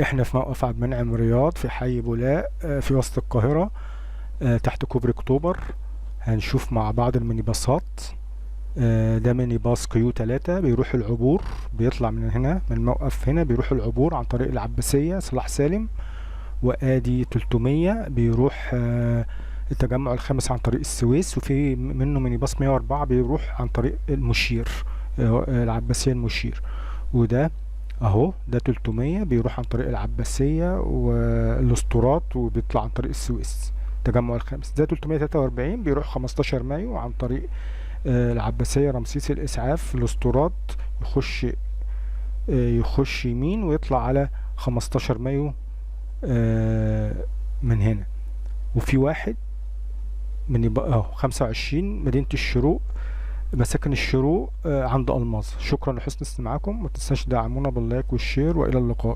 احنا في موقف عبد المنعم رياض في حي بولاق، في وسط القاهرة، تحت كوبري اكتوبر. هنشوف مع بعض الميني باصات. ده ميني باص كيو 3 بيروح العبور، بيطلع من هنا من الموقف هنا بيروح العبور عن طريق العباسية صلاح سالم. وادي 300 بيروح التجمع الخامس عن طريق السويس. وفي منه ميني باص 104 بيروح عن طريق المشير، العباسية المشير. وده اهو ده 300 بيروح عن طريق العباسية والاسطورات وبيطلع عن طريق السويس التجمع الخامس. ده 343 بيروح 15 مايو عن طريق العباسية رمسيس الإسعاف الاسطورات، يخش يمين ويطلع على 15 مايو من هنا. وفي واحد من يبقى اهو 25 مدينة الشروق، مساكن الشروق، عند ألماظ. شكرا لحسن استماعكم، ما تنساش دعمونا بال like وال share، وإلى اللقاء.